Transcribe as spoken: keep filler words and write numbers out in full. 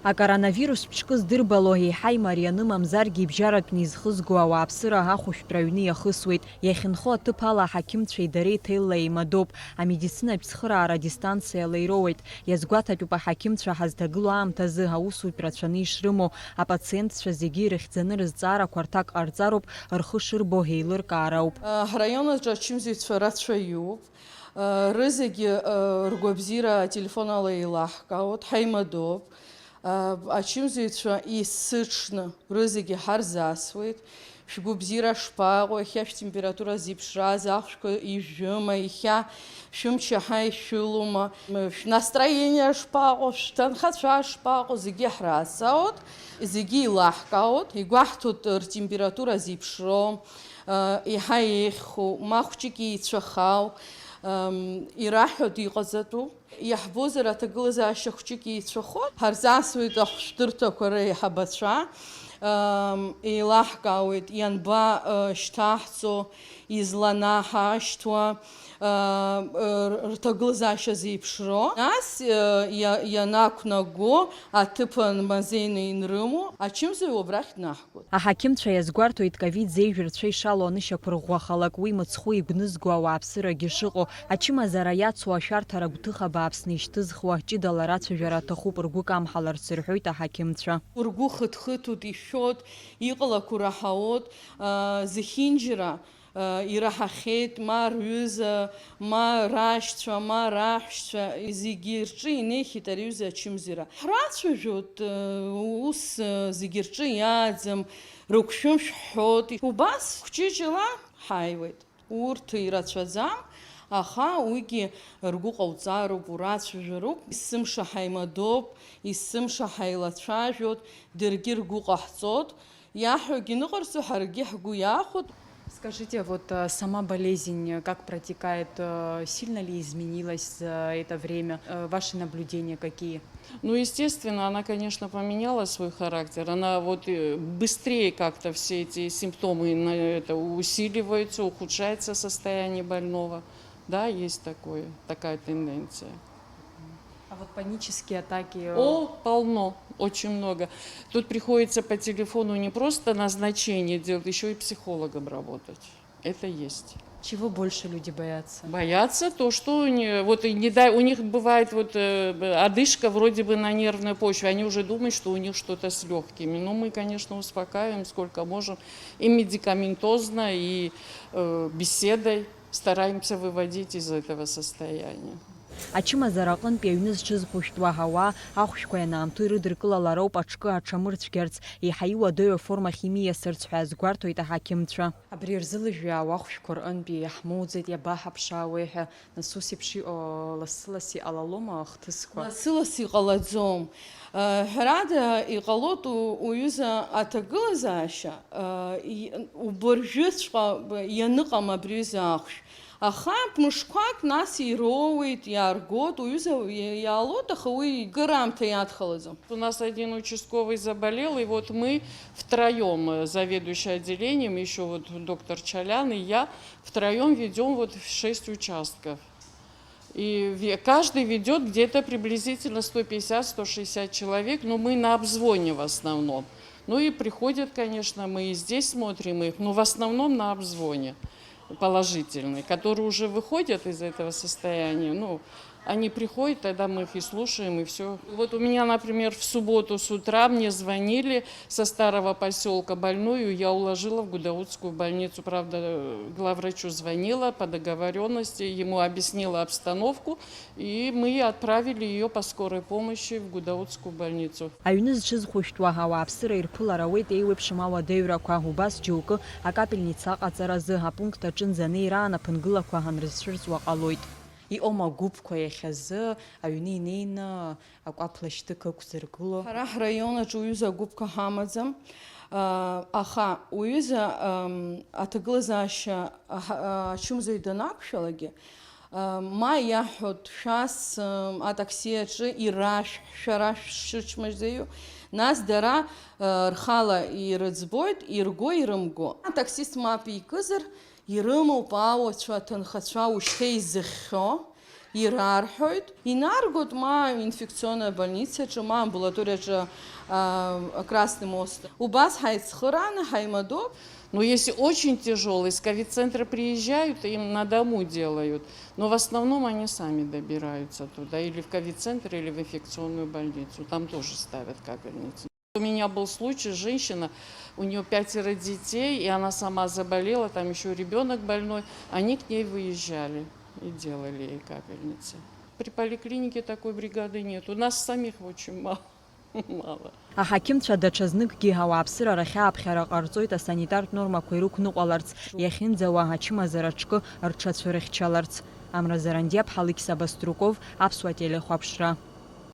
Акоронавирус ԥшкы здырбало еиҳа имарианы, мамзаргьы ибжьаратәны изхызго ауааԥсыра ахәышәтәра аҩны иахысуеит. Иахьынхо аҭыԥ ала аҳақьымцәеи дареи ҭелла еимадоуп. Амедицинатә цхыраара дистанциала ироуеит. Иазгәаҭатәуп аҳақьымцәа ҳазҭагылоу аамҭазы аусутә рацәаны ишрымоу. Апациентцәа зегьы ирыхьӡаны рызҵаарақәа рҭак ҟарҵароуп, рхы шырбо еилыркаароуп. Ҳраион аҿы ачымзаҩцәа рацәаҩуп. Рызегьы ргәабзиара ателефон ала еилаҳкаауеит, ҳаимадоуп. Ачымзаҩцәа есыҽны рызегьы ҳарзасуеит. Шәгәабзиара шԥаҟоу, иахьа шәтемпература зеиԥшраз, ахәшәқәа ижәыма, иахьа шәымч иаҳа ишәылоума, шәнастроение шԥаҟоу, шәҭынхацәа шԥаҟоу, зегьы ҳразҵаауеит, зегьы еилаҳкаауеит, игәаҳҭоит ртемпература зеиԥшроу, еиҳа еиӷьхоу, ма хәҷык еицәахау, ираҳәоит иҟаҵатәу. Иаҳбозар, аҭагылазаашьа хәҷык еицәахоит, ҳарзасуеит ахәшәтәырҭақәа реиҳабацәа, еилаҳкаауеит ианба шьҭаҳҵо, изланаҳашьҭуа, рҭагылазаашьа зеиԥшроу. Нас иа-, ианақәнаго аҭыԥан мазеины инрымоу, ачымзаҩ убрахь днаҳгоит. Аҳақьымцәа иазгәарҭоит, ковид зеижә рцәа ишалоу анышьақәырӷәӷәахалак, уи мыцхәы игәнызго ауааԥсырагьы шыҟоу, ачымазара иацу ашәарҭара гәҭыха бааԥсны ишьҭызхуа, ҷыдала рацәажәара аҭахуп ргәы камҳаларц, рҳәоит аҳақьымцәа. Ргәы хыҭхыҭуеит, ишәоит, иҟалақәо раҳауеит, зехьынџьара ираҳахьеит, ма рҩыза, ма рашьцәа, ма раҳәшьцәа, зегьы рҿы инеихьеит ари аҩыза ачымзара. Ҳрацәажәоит, ус зегьы рҿы иааӡам, рыгәшәымшә ҳҳәоит. Убас хәҷыҷыла ҳааиуеит. Урҭ ирацәаӡам, аха уигьы ргәы ҟауҵароуп, урацәажәароуп. Есымша ҳаимадоуп, есымша ҳаилацәажәоит, даргьы ргәы ҟаҳҵоит. Иаҳҳәогьы ныҟарҵо, ҳаргьы ҳгәы иахәоит. Скажите, а вот, э, сама болезнь, э, как протекает, э, сильно ли изменилась за это время? Э, ваши наблюдения какие? Ну, естественно, она, конечно, поменяла свой характер. Она вот, э, быстрее как-то все эти симптомы на это усиливаются, ухудшается состояние больного. Да, есть такое, такая тенденция. А вот панические атаки, э, О, полно, очень много. Тут приходится по телефону не просто назначение делать, ещё и психологом работать. Это есть. Чего больше люди боятся? Боятся то, что не, вот и не дай, у них бывает вот, э, одышка вроде бы на нервной почве, они уже думают, что у них что-то с лёгкими. Но мы, конечно, успокаиваем, сколько можем, и медикаментозно, и, э, беседой стараемся выводить из этого состояния. Ачымазара аҟынтәи аҩны зҽызхәышәтәуа ауаа ахәшәқәа ианаамҭоу ирыдыркылалароуп аҿкы аҽамырцәгьарц, еиҳа иуадаҩу аформахь имиасырц ҳәа азгәарҭоит аҳақьымцәа. Абри рзы лыжәҩа ауахәшәқәа рҟынтәи иаҳмоуӡеит, иабаҳаԥшаауеи ҳәа, нас ус еиԥш иҟоу лассы-ласс иҟалалома ахҭысқәа? Лассы-ласс иҟалаӡом. Ҳәарада, иҟалоит у-, уҩыза аҭагылазаашьа, и-, убыржәыҵәҟьа ианыҟам абри аҩыза ахәшә. Аха мышқәак нас ироуеит, иааргоит, уҩыза иа-, иаалоит, аха уи кыраамҭа иадхалаӡом. У нас один участковый заболел, и вот мы втроём, э, заведующий отделением, ещё вот доктор Чалян и я, втроём ведём вот шесть участков. И ве-, каждый ведёт где-то приблизительно сто пятьдесят, сто шестьдесят человек, но мы на обзвоне в основном. Ну и приходят, конечно, мы и здесь смотрим их, но в основном на обзвоне положительный, который уже выходит из этого состояния. Ну, они приходят, тогда мы их и слушаем, и всё. Вот у меня, например, в субботу с утра мне звонили со Старого посёлка больную, я уложила в Гудаутскую больницу. Правда, главврачу звонила по договорённости, ему объяснила обстановку, и мы отправили её по скорой помощи в Гудаутскую больницу. Аҩны зҽызхәышәтәуа ауааԥсыра ирԥылар ауеит еиуеиԥшым ауадаҩрақәа, убас џьоукы акапельница аҟаҵаразы апункт аҿынӡа анеира аан аԥынгылақәа анрызцәырҵуа ҟалоит. Иҟоума агәыԥқәа иахьазы аҩны инеины акәаԥ лашьҭык ықәзыргыло? Ҳара ҳраион аҿы уҩыза агәыԥқәа ҳамаӡам, а, аха уҩыза, ам, аҭагылазаашьа аҳа-, а, ачымазаҩ данақәшәалакгьы, а, ма иаҳҳәоит, шәас, ам, атакси аҿы ирашәҳә, шәара шәшычмазаҩу, нас дара, а, рхала ирыӡбоит, ирго, ирымго. Атаксист мап икызар, ирымоуп ауацәа, аҭынхацәа ушьҭа изыхьхьоу, Ирарҳәоит, инаргоит ма инфекционная больницаҿы, ма амбулаториаҿы, а, Красный мост. Убас ҳаицхырааны ҳаимадоуп. Но если очень тяжелый, из ковид-центра приезжают, им на дому делают. Но в основном они сами добираются туда, или в ковид-центр, или в инфекционную больницу. Там тоже ставят капельницу. У меня был случай, женщина, у нее пятеро детей, и она сама заболела, там еще ребенок больной. Они к ней выезжали и делали ей капельницы. При поликлинике такой бригады нет. У нас самих очень мало. Мало. Аҳақьымцәа даҽазныкгьы ауааԥсыра рахь ааԥхьара ҟарҵоит асанитартә нормақәа ирықәныҟәаларц, иахьынӡауа ачымазара аҿкы рҽацәырхьчаларц. Амра Зарандиаԥҳа, Алықьса Баструков, Аԥсуа телехәаԥшра.